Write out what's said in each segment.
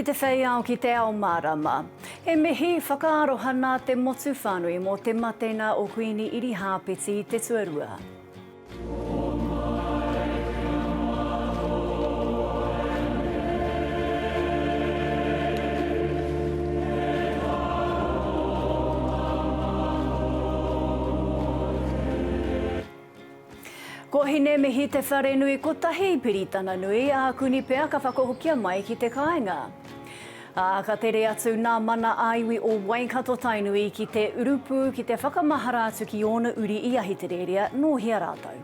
Ki te whei ao, ki te ao mārama. He mihi whakaaroha nā te motu whānui mō te matena o Kuini Irihāpeti te Tuarua. Ko Hinemihi te wharenui kotahi, Piritana nui, ā kuni pea ka whakahokia mai ki te kāinga. Ā, ka tere atu nā mana ā-iwi o Waikato Tainui ki te urupū ki te whakamahara atu ki ōna uri i Ahitereiria nō hea rātou.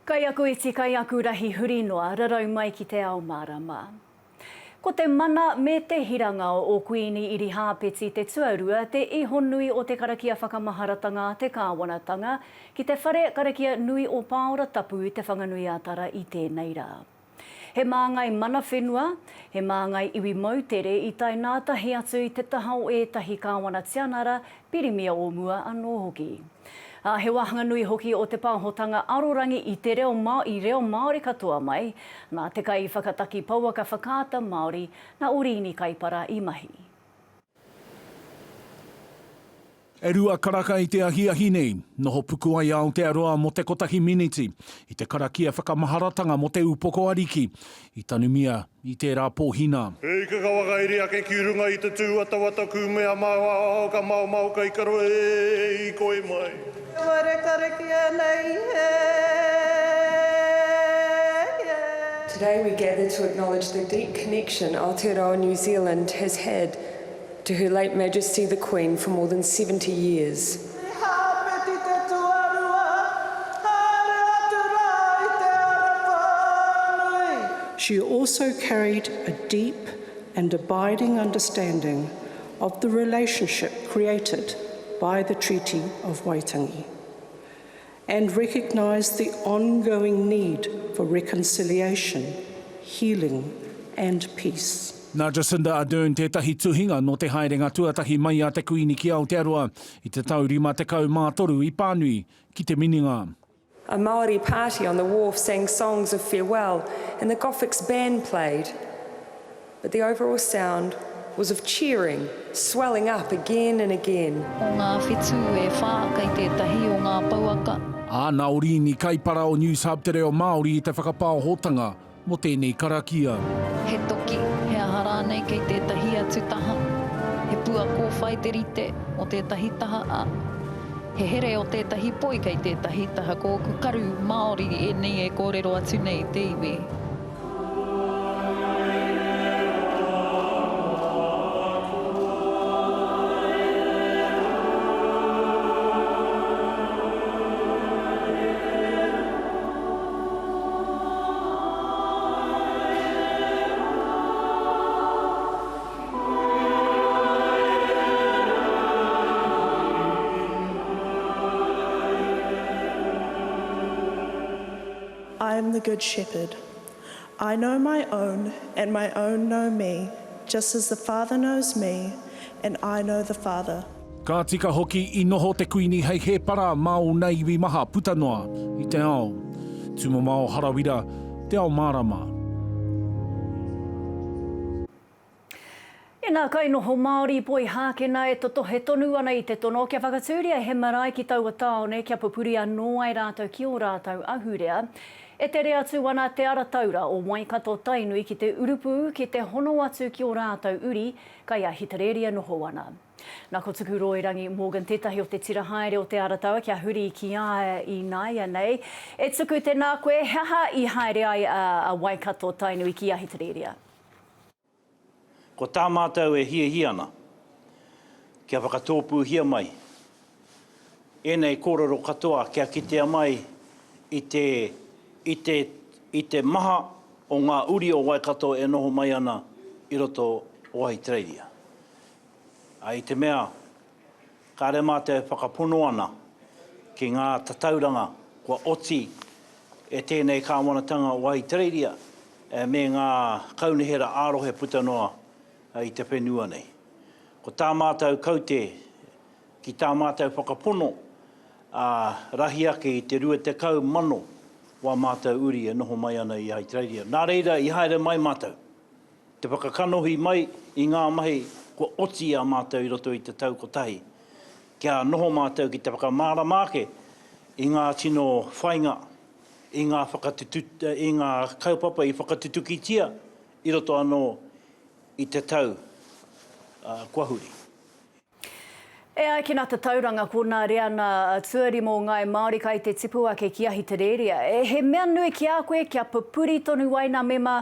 Kai aku iti, kai aku rahi huri noa, rarau mai ki te ao mārama. Ko te mana me te hiranga o Kuini Irihāpeti te Tuarua te ihonui o te karakia whakamaharatanga a te kāwanatanga ki te whare karakia nui o Pāora Tapu i Te Whanganui-a-Tara i tēnei rā. He māngai mana whenua, he māngai iwi moutere i tae nātahi atu i te taha o ētahi Kāwana Tianara, Pirimia o mua anō hoki. Ā, he wāhanga nui hoki o te pāhotanga arorangi i te reo i reo Māori katoa mai, nā te kaiwhakataki pouaka whakaata Māori, nā Oriini Kaipara i mahi. E rua karaka i te ahiahi nei, noho puku ai a Aotearoa mō te kotahi miniti i te karakia whakamaharatanga mō te Ūpoko Ariki i tanumia i tērā pōhina. He ika ka whakairi ake ki runga i te tūwatawata kūmea maoao ka maomao kai karo e i koi mai. Today we gather to acknowledge the deep connection Aotearoa New Zealand has had to Her Late Majesty the Queen for more than 70 years. She also carried a deep and abiding understanding of the relationship created by the Treaty of Waitangi and recognised the ongoing need for reconciliation, healing and peace. Nā Jacinda Ardern tētahi tuhinga nō te haerenga tuatahi mai a te Kuini ki Aotearoa i te tau 53 i pānui ki te minenga. A Maori party on the wharf sang songs of farewell and the Gothics band played. But the overall sound was of cheering, swelling up again and again. O ngā whetū e whā kei tētahi o ngā pouaka. Ā, nā Oriini Kaipara o Newshub Te Reo Māori i te whakapaohotanga mō tēnei karakia. He toki, he aha rānei kei tētahi atu taha. He pua kōwhai te rite o tētahi taha, ā, he here o tētahi poi kei tētahi taha. Ko ōku karu Māori ēnei e kōrero atu nei i te iwi. I am the good shepherd. I know my own, and my own know me, just as the Father knows me, and I know the Father. Ka tika hoki i noho te Kuini hei hēpara mā ōna iwi maha puta noa i te ao. Tūmamao Harawira, Te Ao Mārama. Ina kainoho Māori Poihākena e totohe tonu ana i te tono kia whakatūria he marae ki taua tāone kia pupuri anō ai rātou ki ō rātou ahurea. E tere atu ana te ara taura o Waikato Tainui ki te urupū ki te hono atu ki ō rātou uri kai Ahitereiria noho ana. Na ko Tukuroirangi Morgan tētahi o te tira haere o Te Arataua kia huri ki a ia ināianei. E tuku tēnā koe, he aha i haere ai a Waikato Tainui ki Ahitereiria? Ko tā mātou e hiahia ana, kia whakatōpūhia mai ēnei kōrero katoa kia kitea mai i te, i te, i te maha o ngā uri o Waikato e noho mai ana i roto o Ahitereiria. Ā, i te mea kāre mātou e whakapono ana ki ngā tatauranga kua oti e tēnei kāwanatanga o Ahitereiria me ngā kaunihera ā-rohe puta noa i te whenua nei. Ko tā mātou kaute. Ki tā mātou whakapono, ā, rahi ake i te 20,000 wā mātou uri e noho mai ana i Ahitereiria. Nā reira i haere mai mātou, te whakakanohi mai i ngā mahi kua oti i a mātou i roto i te tau kotahi, kia noho mātou ki te whakamārama ake i ngā tino whainga, i ngā i ngā kaupapa i whakatutukitia i roto anō i te tau kua huri. E ai ki ngā tatauranga ko nā reana tuarima o Ngāi Māori kai te tipu ake ki Ahitereiria. He mea nui ki a koe kia pupuri tonu ai nā mema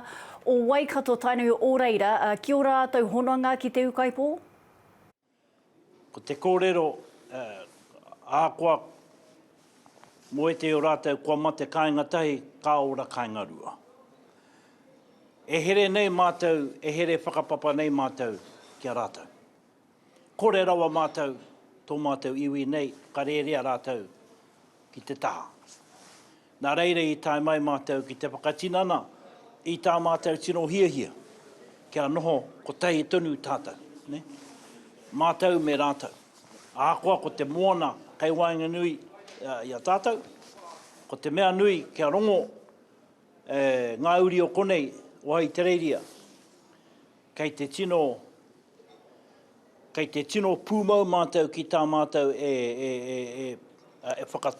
o Waikato Tainui o reira ki ō rātou hononga ki te ūkaipō? Ko te kōrero, ahakoa mō ētehi o rātou kua mate kāinga tahi, ka ora kāinga rua. E here nei mātou, e here whakapapa nei mātou ki a rātou. Kore rawa mātou, tō mātou iwi nei, ka rērea rātou ki te taha. Nā reira i tae mai mātou ki te whakatinana i tā mātou tino hiahia, kia noho kotahi tonu tātou, nē? Mātou me rātou. Ahakoa ko te moana kei waenganui i a tātou, ko te mea nui kia rongo ngā uri o konei, o Ahitereiria, kei te tino Kei te tino pūmau mātou ki tā mātou e, e, e, e, e, whaka,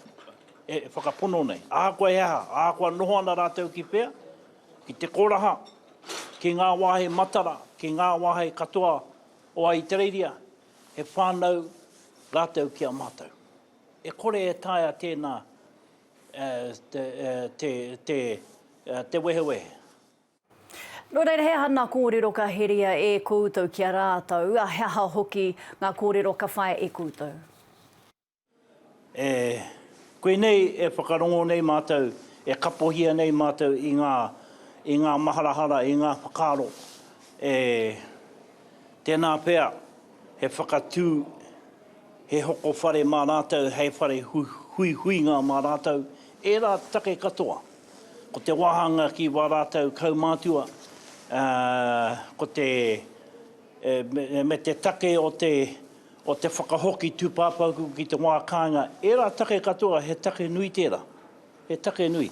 e whakapono nei. Ahakoa he aha, ahakoa noho ana rātou ki whea, ki te koraha, ki ngā wāhi matara, ki ngā wāhi katoa o Ahitereiria, he whānau rātou ki a mātou. E kore e taea tēnā te, te, te, te wehewehe. Nō reira, he aha ngā kōrero ka heria e koutou ki a rātou, ā, he aha hoki ngā kōrero ka whaia e koutou? E, koinei e whakarongo nei mātou, e kapohia nei mātou i ngā, i ngā maharahara, i ngā whakaaro, e, tēnā pea he whakatū, he hoko whare mā rātou hei whare huihuinga mā rātou, ērā take katoa. Ko te wāhanga ki wā rātou kaumātua, ko te, me te take o te, o te whakahoki tūpāpaku ki te wā kāinga, ērā take katoa he take nui tērā, he take nui.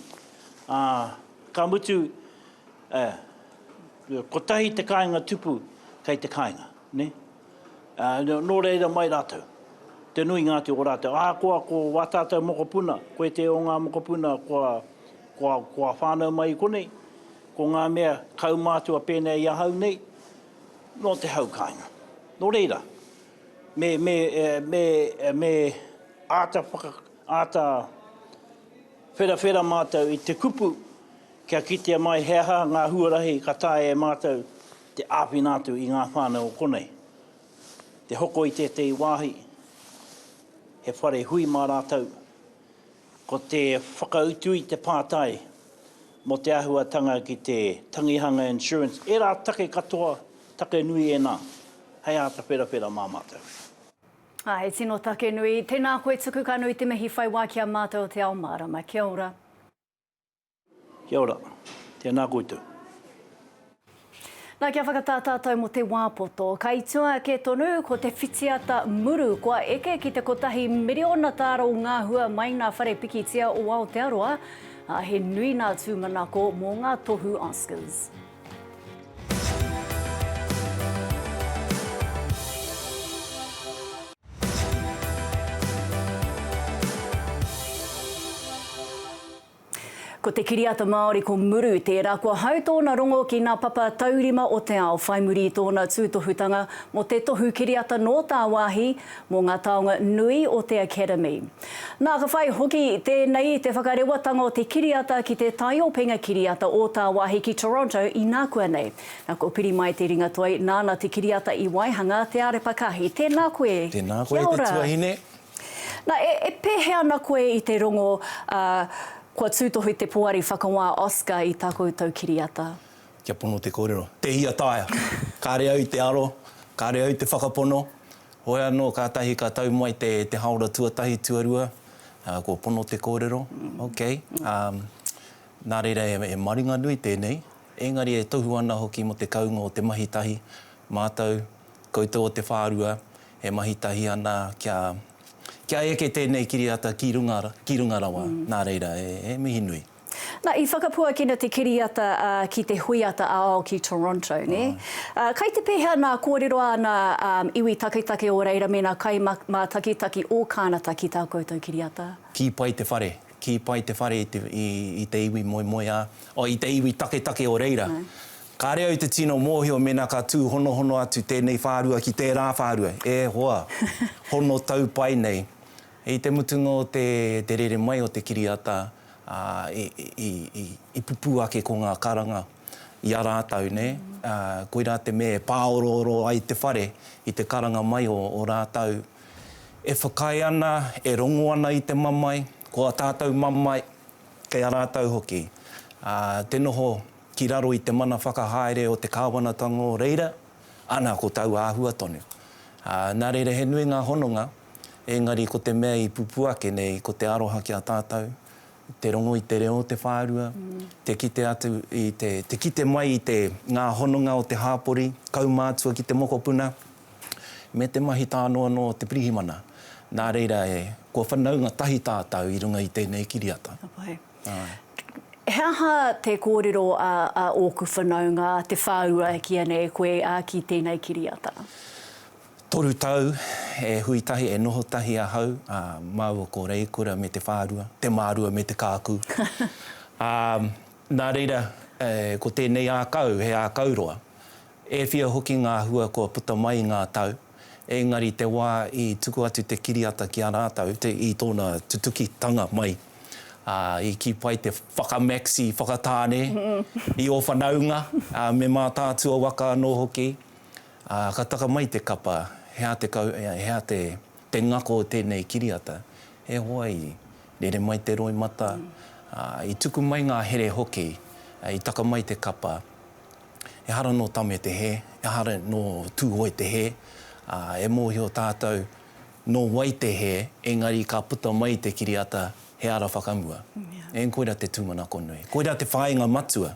Ā, ka mutu, kotahi te kāinga tupu kei te kāinga, nē? Ā, nō reira mai rātou, te nuinga atu o rātou, ahakoa ko wā tātou mokopuna, ko ētehi o ngā mokopuna kua, kua, kua whānau mai i konei, ko ngā mea kaumātua pēnei i ahau nei, nō te hau kāinga. Nō reira, me, me, me, me āta whaka, āta wherawhera mātou i te kupu kia kitea mai he aha ngā huarahi ka taea e mātou te āwhina atu i ngā whānau o konei, te hoko i tētehi wāhi, he whare hui mā rātou, ko te whakautu i te pātai mō te āhuatanga ki te tangihanga insurance, ērā take katoa, take nui ēnā, hei āta wherawhera mā mātou. Ā, he tino take nui. Tēnā koe tuku ka nui te mihi whai wā ki a mātou o Te Ao Mārama. Kia ora. Kia ora. Tēnā koutou. Nā, kia whakatā tātou mō te wā poto. Kai tua ake tonu, ko te whitiata muru kua eke ki te kotahi miriona tāra o ngā hua mai ngā whare pikitia o Aotearoa, ā, he nui nā tūmanako mō ngā tohu Oscars. Ko te kiriata Māori ko Muru tērā kua hau tōna rongo ki ngā papa taurima o te ao whai muri i tōna tūtohutanga mō te tohu kiriata nō tāwāhi mō ngā taonga nui o te Academy. Nā ka whai hoki tēnei i te whakarewatanga o te kiriata ki te taiopenga kiriata o tāwāhi ki Toronto inākuanei. Nā kua piri mai te ringatoi nāna te kiriata i waihanga, Te Arepa Kahi. Tēnā koe. Tēnā koe e te tuahine. Na, e, e pēhea ana koe i te rongo, ā, kua tūtohu te Poari Whakawā Oscar i tā koutou kiriata? Kia pono te kōrero. Te hia taea. Kāre au i te aro, kāre au i te whakapono. Hoi anō, kātahi ka tau mai te, te haora tuatahi, tuarua, ā, kua pono te kōrero. Ok. Ā, nā reira e, e maringanui tēnei, engari e tohu ana hoki mō te kounga o te mahi tahi, mātou, koutou o te whārua, E mahi tahi ana kia, kia eke tēnei kiriata ki runga, ki runga rawa. Nā reira, e, he mihi nui. Na, i whakapuakina te kiriata ki te Huiata ā-Ao ki Toronto, nē? Kai te pēhea nā kōrero a nā iwi taketake o reira me nā kaimātakitaki o Kānata ki tā koutou kiriata? Kī pai te whare, kī pai te whare i te, i, i te iwi moemoeā, oh, i te iwi taketake o reira. Kāre au i te tino mōhio mēnā ka tūhonohono atu tēnei whārua ki tērā whārua. E hoa, hono tau pai nei. I te mutunga o te, te rere mai o te kiriata, ā, i, i, i, i pupū ake ko ngā karanga i a rātou, nē? Ā, koirā te mea e pāorooro ai te whare i te karanga mai o, o rātou e whakaae ana, e rongo ana i te mamae, ko ā tātou mamae, kei a rātou hoki. Ā, te noho ki raro i te mana whakahaere o te kāwanatanga o reira, ana ko taua āhua tonu. Ā, nā reira he nui ngā hononga, engari ko te mea i pupū ake nei ko te aroha ki a tātou, te rongo i te reo o te whārua, te kite atu i te, te kite mai i te, ngā hononga o te hāpori, kaumātua ki te mokopuna, me te mahi tānoanoa o te pirihimana. Nā reira e, kua whanaunga tahi tātou i runga i tēnei kiriata. Ka pai. Āe. He aha te kōrero a, a ōku whanaunga, a te whāua e kīia nei e koe, ā, ki tēnei kiriata? Toru tau e hui tahi, e noho tahi ahau, ā, māua ko Reikura me te whārua, te mārua me te kākū. Ā, nā reira, e, ko tēnei ākau, he ākau roa. E whia hoki ngā hua kua puta mai i ngā tau, engari te wā i tuku atu te kiriata ki a rātou, te, i tōna tutukitanga mai, ā, i kī pai te whakamaxi, whakatāne i ō whanaunga, ā, me Mātaatua waka anō hoki, ā, ka taka mai te kapa, he aha te kau, he aha te, te ngako o tēnei kiriata, e hoa i rere mai te roimata, ā, i tuku mai ngā here hoki, i taka mai te kapa, Ehara nō Tame te hē, ehara nō Tūhoe te hē, ā, e mōhio tātou nō wai te hē, engari ka puta mai te kiriata he ara whakamua. Yeah. Koira te tūmanako nui. Koira te whāinga matua.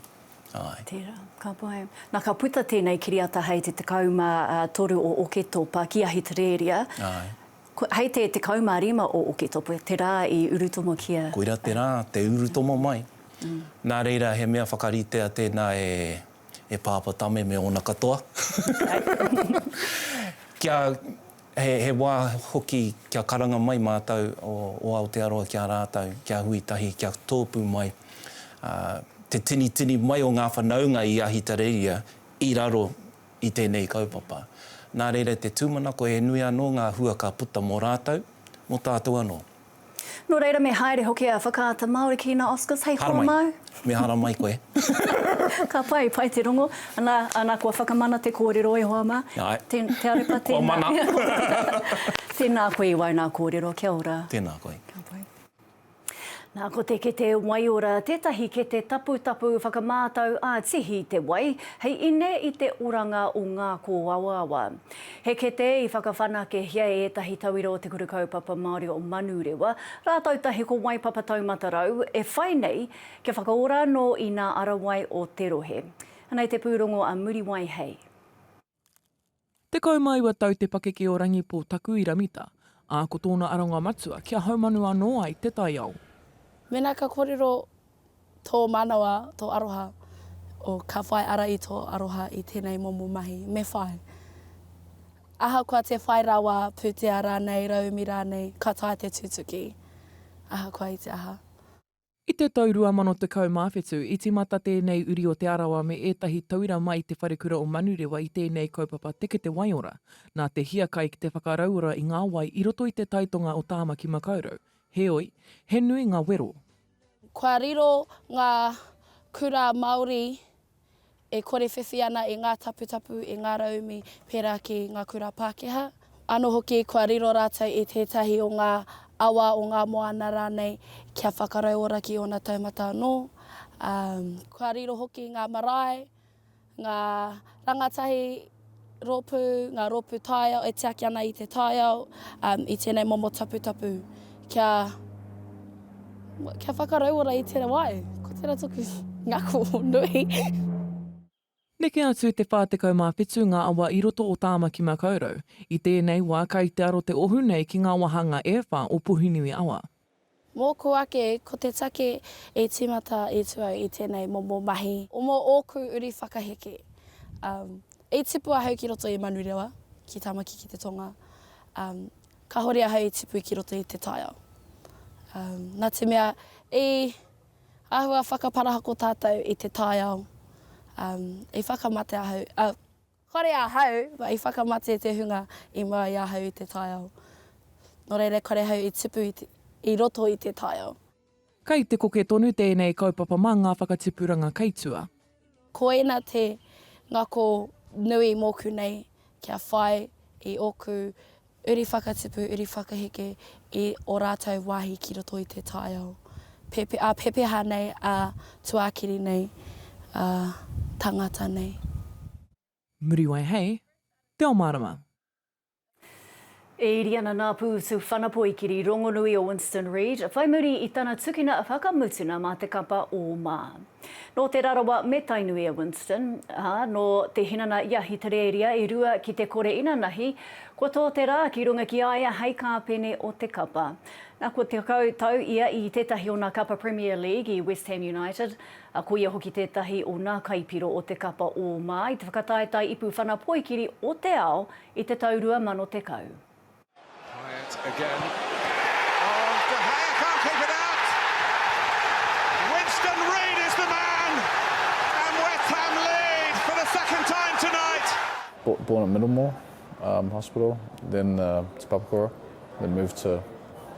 Āe. Tērā, ka pai. Nā, ka puta tēnei kiriata hei te 13 o Oketopa ki Ahitereiria. Āe. Hei te 15 o Oketopa, te rā i urutomo ki a. Koira te rā, te urutomo mai. Nā reira, he mea whakaritea tēnā e, e Pāpā Tame me ōna katoa. Kia, he, he wā hoki kia karanga mai mātou o, o Aotearoa ki a rātou, kia hui tahi, kia tōpū mai, ā, te tinitini mai o ngā whanaunga i Ahitereiria i raro i tēnei kaupapa. Nā reira te tūmanako he nui anō ngā hua ka puta mō rātou, mō tātou anō. Nō reira me haere hoki a Whakaata Māori ki ngā Oscars hei hoa māu? Me haramai koe. Ka pai, pai te rongo. Ana, ana kua whakamana te kōrero e hoa mā. Āe. Te, te arepa tēnā. Kua mana. Tēnā koe i wau nā kōrero. Kia ora. Tēnā koe. Ka pai. Nā, ko te kete waiora tētahi kete taputapu whakamātau ā-tihi te wai hei ine i te oranga o ngā kōawaawa. He kete i whakawhanakehia e ētahi tauira o Te Kura Kaupapa Māori o Manurewa, rātou tahi ko Waipapa Taumata Rau, e whai nei kia whakaora anō i nā arawai o te rohe. Anei te pūrongo a Muriwai Hei. 19 tau te pakeke o Rangipō Takuiramita, ā, ko tōna aronga matua kia haumanu anō ai te taiao. Mēnā ka kōrero tō manawa, tō aroha, o ka whai ara i tō aroha i tēnei momo mahi, me whai. Ahakoa te whai rawa, pūtea rānei, rauemi rānei, ka taea te tutuki, ahakoa i te aha. I te tau 2017, i tīmata tēnei uri o Te Arawa me ētahi tauira mai i Te Wharekura o Manurewa i tēnei kaupapa Te Kete Waiora, nā te hiakai ki te whakarauora i ngā wai i roto i te taitonga o Tāmaki Makaurau. Heoi, he nui ngā wero. Kua riro ngā kura Māori e kore whiwhi ana i ngā taputapu, i ngā rauemi pērā ki ngā kura Pākehā. Anō hoki kua riro rātou i tētahi o ngā awa, o ngā moana rānei kia whakarauora ki ōna taumata anō. Ā, kua riro hoki ngā marae, ngā rangatahi rōpū, ngā rōpū taiao e tiaki ana i te taiao, ā, i tēnei momo taputapu kia, kia whakarauora i te wai. Ko tērā toku ngako nui. Neke atu te 47 ngā awa i roto o Tāmaki Makaurau. I tēnei wā kai te aro te ohu nei ki ngā wāhanga e whā o Puhinui Awa. Mōku ake, ko te take i tīmata i tu au i tēnei momo mahi. Mō ōku uri whakaheke. I tipu ahau ki roto i Manurewa, ki Tamaki ki te Tonga. Kahore ahau i tipu ki roto i te taiao. Nā te mea, i āhua whakaparahako tātou i te taiao. I whakamate ahau, Kore ahau i whakamate te hunga i mua i ahau i te taiao. Nō reira kore ahau i tipu i roto i te taiao. Kai te koke tonu tēnei kaupapa mā ngā whakatipuranga kei tua. Koina te ngako nui mōku nei kia whai i ōku Uri whakatipu, uri whakaheke i o rātou wāhi ki roto i te taiao. Pepe, ā pepeha nei, ā tuākiri nei, ā tangata nei. Muriwai Hei, Te Ao Mārama. E iri ana nā pūtu whanapoikiri rongonui o Winston Reid whai muri i tana tukina whakamutuna mā te kapa o Mā. Nō Te Rarawa me Tainui a Winston, ā, nō te hinana i Ahitereiria i 2 ki te kore inanahi, kua tō te rā ki runga ki a ia hei kāpene o te kapa. Nā, kua 10 tau ia i tētahi o nā kapa Premier League i West Ham United, ā, ko ia hoki tētahi o nā kaipiro o te kapa o Mā i te whakataetae ipu whana poikiri o te ao i te tau 2010. Pyatt again. Oh, De Gea can't keep it out. Winston Reid is the man, and West Ham lead for the second time tonight. Born at Middlemore um, Hospital, then uh, to Papakura, then moved to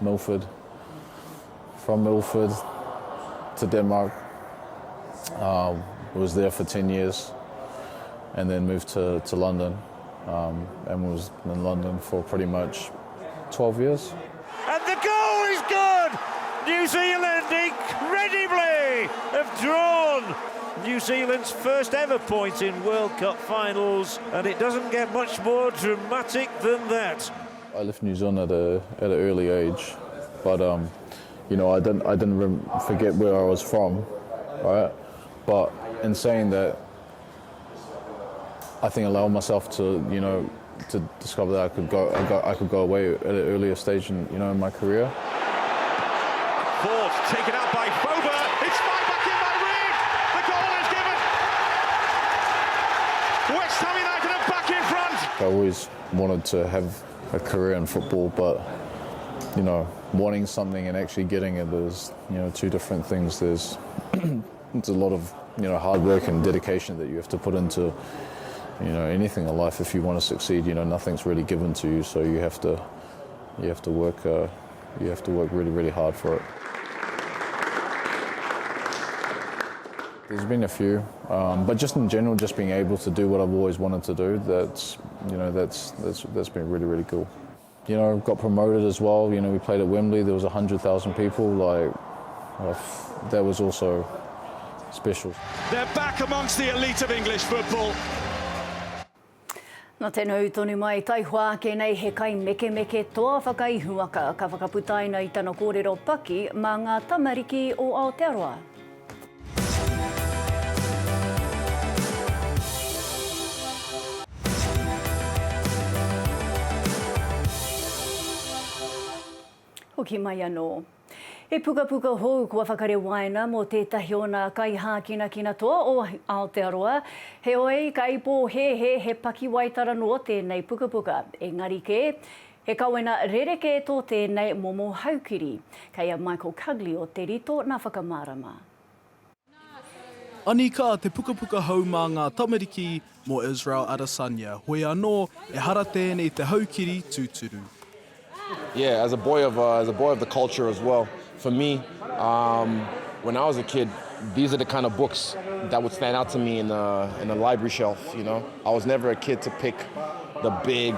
Milford. From Milford to Denmark, uh, was there for 10 years, and then moved to, to London um, and was in London for pretty much 12 years. And the goal is good! New Zealand incredibly have drawn New Zealand's first ever point in World Cup finals, and it doesn't get much more dramatic than that. I left New Zealand at a at an early age, but um, you know I didn't I didn't forget where I was from, right? But in saying that, I think allow myself to you know to discover that I could go I, go, I could go away at an earlier stage in you know in my career. Ford taken out by Fober. It's fired back in by Reid. The goal is given. West Ham United are back in front. I always wanted to have a career in football, but you know, wanting something and actually getting it is you know two different things. There's it's a lot of you know hard work and dedication that you have to put into you know anything in life if you want to succeed. You know, nothing's really given to you, so you have to you have to work uh, you have to work really really hard for it. There's been a few, um, but just in general, just being able to do what I've always wanted to do, that's, you know, that's, that's, that's been really, really cool. You know, got promoted as well. You know, we played at Wembley, there was 100,000 people. Like, that was also special. They're back amongst the elite of English football. Nā te nau tonu mai, taihoa ake nei he kaimekemeke toa whakaihuwaka ka whakaputaina i tana kōrero paki mā ngā tamariki o Aotearoa. Hoki mai anō. He pukapuka hou kua whakarewaina mō tētahi o nā kaihākinakina toa o Aotearoa. Heoi, kai pōhēhē he pakiwaitara noa tēnei pukapuka. Engari kē, he kawena rerekē tō tēnei momo haukiri. Kei a Michael Cugley o Te Rito nā whakamārama. Anikā te pukapuka hou mā ngā tamariki mō Israel Adesanya, hoi anō, ehara tēnei te haukiri tūturu. Yeah, as a boy of uh, as a boy of the culture as well. For me, um, when I was a kid, these are the kind of books that would stand out to me in the in the library shelf. You know, I was never a kid to pick the big,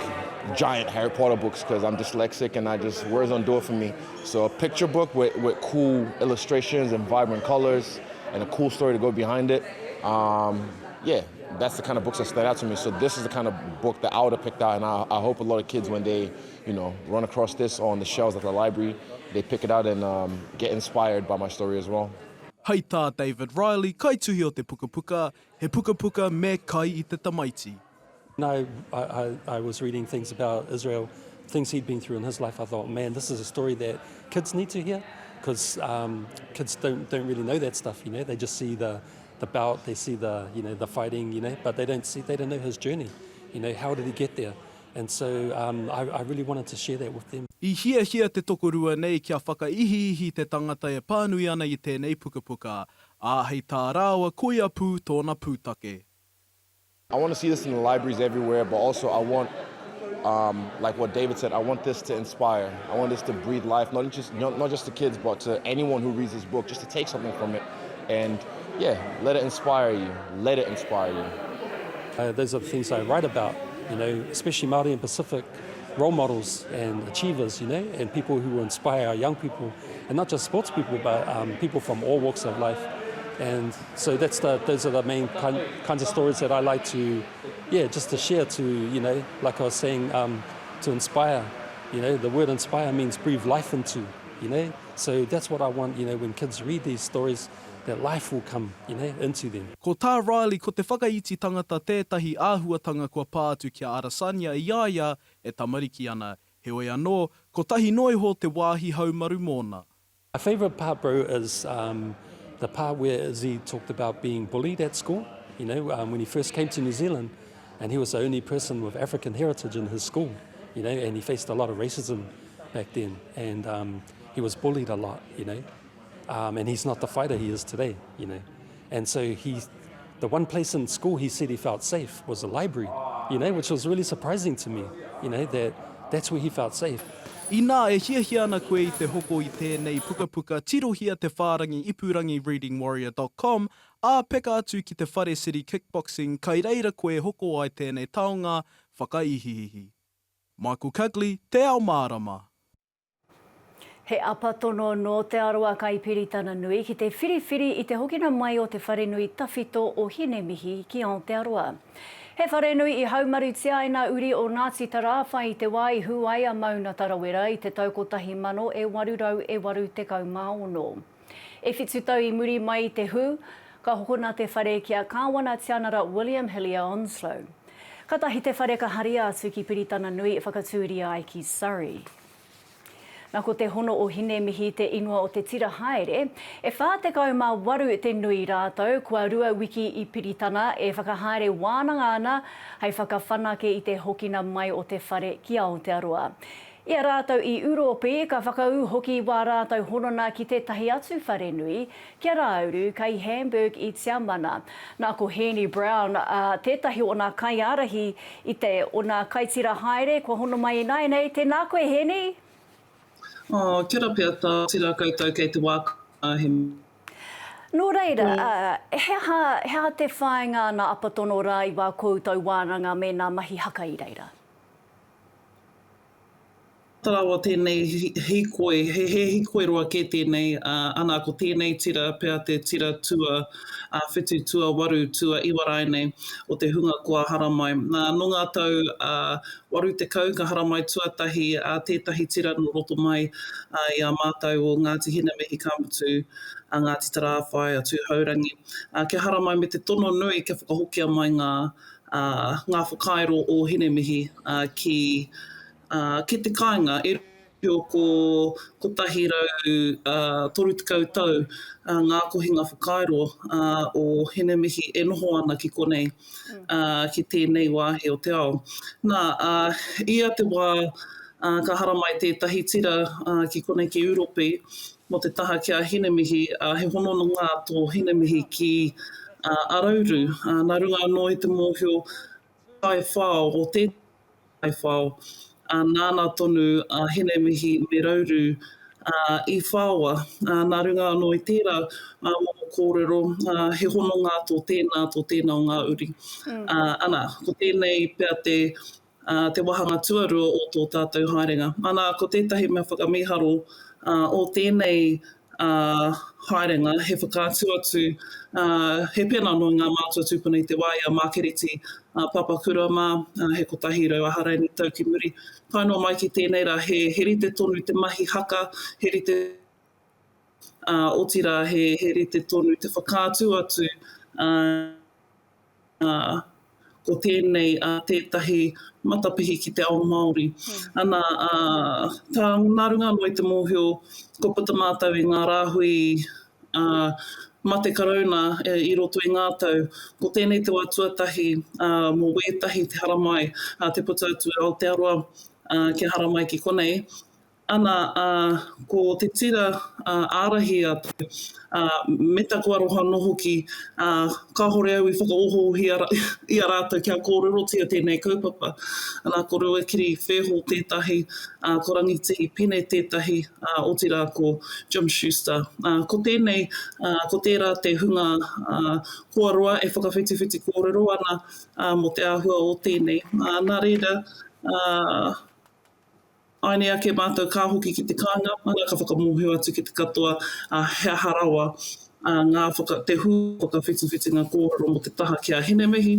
giant Harry Potter books because I'm dyslexic and I just words don't do it for me. So a picture book with, with cool illustrations and vibrant colors and a cool story to go behind it. Um, yeah, that's the kind of books that stand out to me. So this is the kind of book that I would have picked out, and I, I hope a lot of kids, when they, you know, run across this on the shelves at the library, they pick it out and um, get inspired by my story as well. Hei tā David Riley, kaituhi o te pukapuka, he pukapuka me kai i te tamaiti. I, I, I was reading things about Israel, things he'd been through in his life, I thought, man, this is a story that kids need to hear because um, kids don't, don't really know that stuff, you know. They just see the, the bout, they see the, you know, the fighting, you know, but they don't see, they don't know his journey. You know, how did he get there? And so um, I, I really wanted to share that with them. I hiahia te tokorua nei kia whakaihiihi te tangata e pānui ana i tēnei pukapuka, ā, hei tā rāua koia pū tōna pūtake. I want to see this in the libraries everywhere, but also I want, um, like what David said, I want this to inspire. I want this to breathe life, not just, not, not just to kids, but to anyone who reads this book, just to take something from it and, yeah, let it inspire you. Let it inspire you. Uh, those are the things I write about, you know, especially Māori and Pacific role models and achievers, you know, and people who will inspire our young people, and not just sports people, but um, people from all walks of life. And so that's the, those are the main kind, kinds of stories that I like to, yeah, just to share to, you know, like I was saying, um, to inspire. You know, the word inspire means breathe life into, you know. So that's what I want, you know, when kids read these stories, that life will come, you know, into them. Ko tā Riley ko te whakaiti tangata tētahi āhuatanga kua pā atu ki a Adesanya i a ia e tamariki ana, heoi anō, kotahi noa iho te wāhi haumaru mōna. My favourite part bro is um, the part where Izzy talked about being bullied at school, you know, um, when he first came to New Zealand and he was the only person with African heritage in his school, you know, and he faced a lot of racism back then and um, he was bullied a lot, you know, um, and he's not the fighter he is today, you know. And so he, the one place in school he said he felt safe was the library, you know, which was really surprising to me, you know, that that's where he felt safe. Inā e hiahia ana koe i te hoko i tēnei pukapuka, tirohia te whārangi ipurangi readingwarrior dot com, ā, peka atu ki te whare City Kickboxing kai reira koe hoko ai tēnei taonga whakaihiihi. Michael Cugley, Te Ao Mārama. He apa tono nō Te Arawa kai Piritana Nui ki te whiriwhiri i te hokina mai o te wharenui tawhito o Hinemihi ki Aotearoa. He wharenui i haumarutia ai nā uri o Ngāti Tarāwhai i te wā i hū ai a Mauna Tarawera i te tau 1886. E whitu tau i muri mai i te hū, ka hokona te whare ki a Kāwana Tianara William Hillier Onslow. Katahi te whare ka haria atu ki Piritana Nui e whakatūria ai ki Surrey. Na ko Te Hono o Hinemihi te ingoa o te tira haere, e 48 te nui rātou, kua rua wiki i Piritana e whakahaere wānanga ana hei whakawhanake i te hokina mai o te whare ki Aotearoa. I a rātou i Ūropi, ka whakaū hoki i wā rātou honona ki tētahi atu wharenui, ki a Rāuru, kei Hamburg i Tiamana. Nā ko Hēni Brown, ā, tētahi o nā kaiārahi i te, o nā kaitira haere, kua hono mai ināianei, tēnā koe Hēni! Oh, kia ora pea tā, tērā koutou kei te wā he. Nō reira, he aha, he aha te whāinga a nā Apatono rā i wā koutou wānanga me nā mahi haka i reira? Ata rawa tēnei hīkoi, he hīkoi roa kē tēnei, ā, ana ko tēnei tira pea te tira tua whitu, tuawaru, tuaiwa rānei o te hunga kua haramai. Nā, nō ngā tau 80 ka haramai tuatahi tētahi tira nō roto mai i a mātou o Ngāti Hinemihi ka mutu a Ngāti Tarāwhai, a Tūhourangi, kia haramai me te tono nui kia whakahokia mai ngā, ngā whakairo o Hinemihi ki Ā, ki te kāinga, e riro ko 130 tau ngā kohinga whakairo o Hinemihi e noho ana ki konei, ki tēnei wāhi o te ao. Nā, ia te wā ka haramai tētahi tira ki konei ki Ūropi mō te taha ki a Hinemihi, he hononga tō Hinemihi ki a Rauru. Nā runga anō i te mōhio taiwhao o tētahi Kaiwhao, ā, nāna tonu a Hinemihi me Rauru, ā, i whaoa. Ā, nā runga anō i tērā momo kōrero, ā, he hononga tō tēnā, tō tēnā o ngā uri. Ā, ana, ko tēnei pea te, ā, te wāhanga tuarua o tō tātou haerenga. Ana, ko tētahi mea whakamīharo, ā, o tēnei, ā, haerenga, he whakaatu atu, ā, he pēnā noa ngā mātua tūpuna i te wā i a Mākereti, ā, Papakura mā, ā, he 100 aharaini tau ki muri. Tae noa mai ki tēnei rā, he, he rite tonu te mahi haka, he rite, ā, otirā he, he rite tonu te whakaatu atu, ā, ā, ko tēnei ā, tētahi matapihi ki te ao Māori. Ana, ā, tā, nā runga anō i te mōhio, kua puta mātou i ngā rāhui, ā, mate karauna i roto i ngā tau, ko tēnei te wā tuatahi, ā, mō wētahi te haramai, ā, te puta atu i Aotearoa, ā, kia haramai ki konei. Ana, ā, ko te tira, ā, ārahi a te, ā, me taku aroha anō hoki, ā, kāhore au i whakaohoohi i a rātou kia kōrerotia tēnei kaupapa. Ana, ko Ruakiri Wheho tētahi, ā, ko Rangitihi Pene tētahi, ā, otirā ko Jim Schuster. Ā, ko tēnei, ā, ko tērā te hunga, ā, kua roa e whakawhitiwhiti kōrero ana, ā, mō te āhua o tēnei. Ā, nā reira, ā, Āinei ake mātou ka hoki ki te kāinga, ana ka whakamōhio atu ki te katoa, ā, he aha rawa ngā whaka, te hū whakawhitiwhitinga kōrero mō te taha ki a Hinemihi,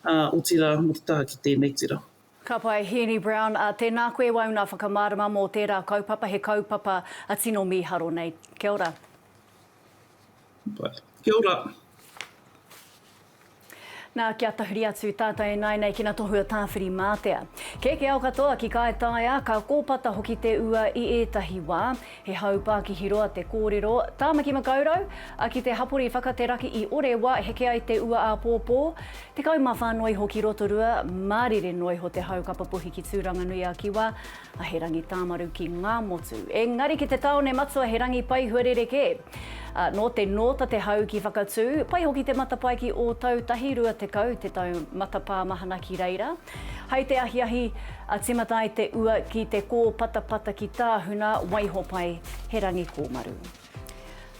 ā, otirā mō te taha ki tēnei tira. Ka pai, Hēni Brown, ā, tēnā koe wauna whakamārama mō tērā kaupapa, he kaupapa tino mīharo nei. Kia ora. Pai. Kia ora. Nā, kia tahuri atu tātou ināianei ki ngā tohu a Tāwhirimātea. Kē ke ao katoa ki Kaitaia, ka kōpata hoki te ua i ētahi wā. He hau pākihi roa te kōrero. Tāmaki Makaurau, a ki te hapori whakateraki i Orewa, heke ai te ua āpōpō. 14 noa iho ki Rotorua, mārire noa iho te hau ka papuhi ki Tūranganui-a-Kiwa, A he rangi tāmaru ki Ngāmotu. Engari ki te tāone matua he rangi paihua rerekē. A, nō te nōta te hau ki Whakatū, pai hoki te matapae ki Ōtautahi 20 te tau matapā mahana ki reira. Hai te ahiahi, a tīmata ai te ua ki te kōpatapata ki Tāhuna, waiho pai he rangi kōmaru.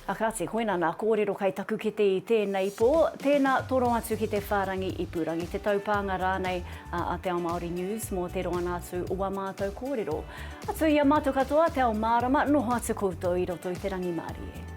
A kāti, koina nā kōrero kai taku kete i tēnei pō, tēnā toro atu ki te whārangi ipurangi, te taupānga rānei a a Te Ao Māori News mō te roanga atu o ā mātou kōrero. Atu i a mātou katoa, Te Ao Mārama, noho atu koutou i roto i te rangimārie.